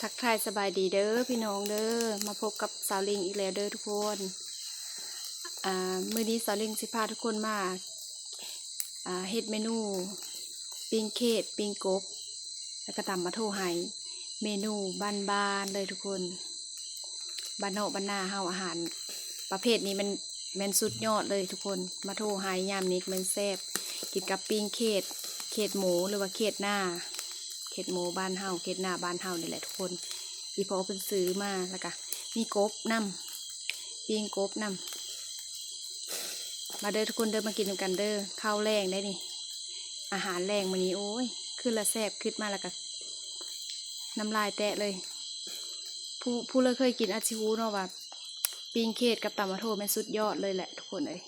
ທັກທາຍສະບາຍດີເດີພີ່ນ້ອງເດີ ມາພົບກັບສາວລິງອີກແລ້ວເດີທຸກຄົນ. ອ່າ ມື້ນີ້ສາວລິງຊິພາທຸກຄົນມາ ອ່າ ເຮັດເມນູປີ້ງເຂດ ປີ້ງກົບ ແລ້ວກໍຕຳໝາກໂທໄຮ ເມນູບ້ານໆເລີຍທຸກຄົນ. ບ້ານນອກບ້ານນາເຮົາ ອາຫານປະເພດນີ້ແມ່ນ ແມ່ນສຸດຍອດເລີຍທຸກຄົນ. ໝາກໂທໄຮຍາມນີ້ກໍແມ່ນແຊບ ກິນກັບປີ້ງເຂດ ເຂດໝູ ຫຼືວ່າເຂດໜ້າ ເຂດໝູບ້ານເຮົາ ເຂດໜ້າບ້ານເຮົານີ້ແຫຼະທຸກຄົນ. ອີ່ພໍ່ເພິ່ນຊື້ມາ ແລ້ວກະມີກົບນຳ ປີ້ງກົບນຳ. ມາເດີທຸກຄົນເດີ ມາກິນນຳກັນເດີ ເຂົ້າແລງໄດ໋ນີ້ ອາຫານແລງມື້ນີ້. ໂອ້ຍ ຄືລະແຊບ ຄິດມາແລ້ວກະນ້ຳລາຍແຕະເລີຍ. ຜູ້ ຜູ້ເລີຍເຄີຍກິນອາດຊິຮູ້ເນາະວ່າ ປີ້ງເຂດກັບຕຳໝາກໂທແມ່ນສຸດຍອດເລີຍແຫຼະທຸກຄົນເອີຍ.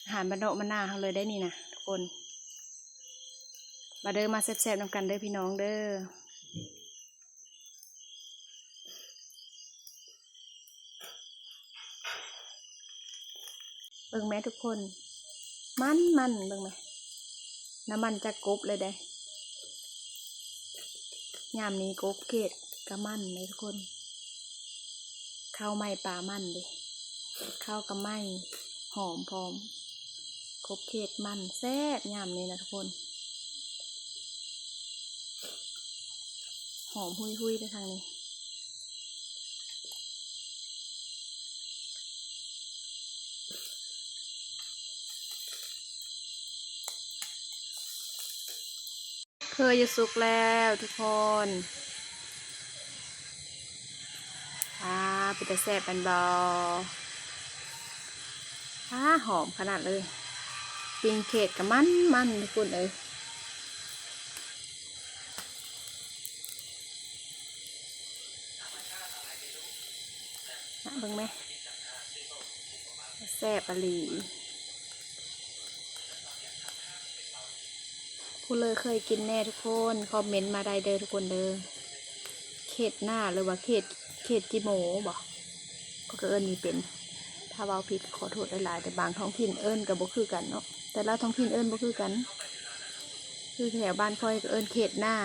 ອາຫານບ້ານນອກບ້ານນາເຮົາເລີຍໄດ໋ນີ້ນະທຸກຄົນ. ມາເດີ ມາແຊບໆນຳກັນເດີພີ່ນ້ອງເດີ. ເບິ່ງແມ້ທຸກຄົນ ມັນໆ ເບິ່ງແມ້ ນ້ຳມັນຈາກກົບເລີຍເດ້. ຍາມນີ້ກົບເຂດກະມັນເດ້ທຸກຄົນ ເຂົ້າໄໝ້ປາມັນເດ້ ເຂົ້າກະໄໝ້ ຫອມພ້ອມ. ກົບເຂດມັນແຊບຍາມນີ້ນະທຸກຄົນ ຫອມຮຸຍໆເດ້ທາງນີ້. ເຄີຍຢູ່ສຸກແລ້ວທຸກຄົນ. ອາ ເປັນຕາແຊບແມ່ນບໍ່? ອາ ຫອມຂະໜາດເລີຍ. ປີ້ງເຂດກະມັນໆ ທຸກຄົນເອີຍ. ເບິ່ງແມ້ ແຊບອີ່ຫຼີ. ຜູ້ເລີຍເຄີຍກິນແນ່ທຸກຄົນ ຄອມເມັນມາໄດ້ເດີທຸກຄົນເດີ. ເຂດໜ້າ ຫຼືວ່າເຂດ ເຂດຈິໂມບໍ? ຂ້ອຍກໍເອີ້ນນີ້ເປັນ ຖ້າເວົ້າຜິດກໍຂໍໂທດຫຼາຍໆ ແຕ່ບາງທ້ອງຖິ່ນເອີ້ນກໍບໍ່ຄືກັນເນາະ ແຕ່ລະທ້ອງຖິ່ນເອີ້ນບໍ່ຄືກັນ. ຄືແຖວບ້ານຂ້ອຍກໍເອີ້ນເຂດໜ້າ.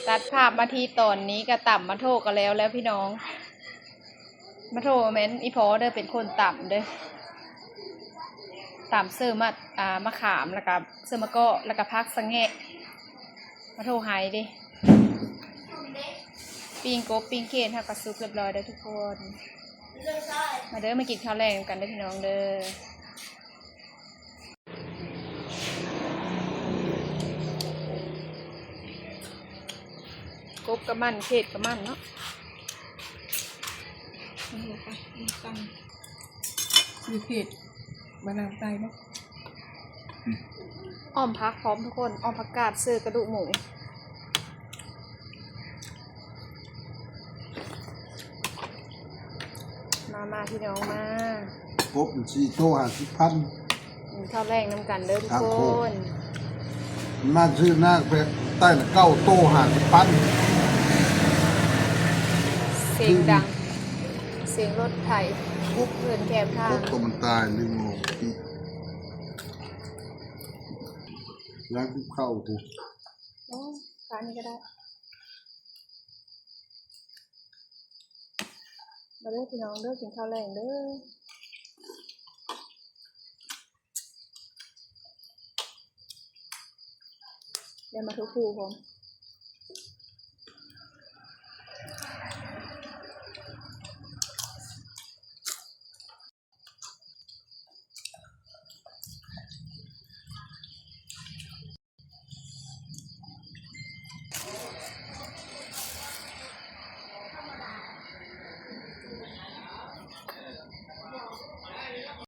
ຕັດພາບມາທີ່ຕອນນີ້ກໍຕຳໝາກໂທກໍແລ້ວແລ້ວພີ່ນ້ອງ. ໝາກໂທແມ່ນອີ່ພໍ່ເດີເປັນຄົນຕຳເດີ ຕຳເສີມມາ ອ່າ ມະຂາມ ແລ້ວກໍເສີມມະເກາະ ແລ້ວກໍຜັກສະແງະ. ໝາກໂທໄຮເດ້. ປີ້ງກົບປີ້ງເຂດເຮົາກໍສຸກຮຽບຮ້ອຍແລ້ວທຸກຄົນ. ມາເດີ ມາກິນເຂົ້າແລງນຳກັນເດີພີ່ນ້ອງເດີ. ກົບກະມັນ ເຂດກະມັນເນາະ. ມີເຂດມານາງໃຕ້ເນາະ. ອ້ອມຜັກພ້ອມທຸກຄົນ ອ້ອມຜັກກາດເສີກະດູກໝູ. ມາ ມາ ພີ່ນ້ອງມາ. ກົບສີ່ໂຕຫ້າສິບພັນ. ກິນເຂົ້າແລງນຳກັນເດີທຸກຄົນ. ມາຊື້ນາງແພງໃຕ້ນະ ເກົ້າໂຕຫ້າສິບພັນ. ສຽງດັງ ສຽງລົດໄຖ ເພິ່ນແຄມທາງ. ກົບໂຕມັນຕາຍ ລືມເອົາປີກ. ລ້າງກັບເຂົ້າພຸ້ນ. ໂອ້ ປານນີ້ກໍໄດ້. ມາເດີພີ່ນ້ອງເດີ ກິນເຂົ້າແລງເດີ. ໄດ້ມາທຸກຜູ້ພ້ອມ.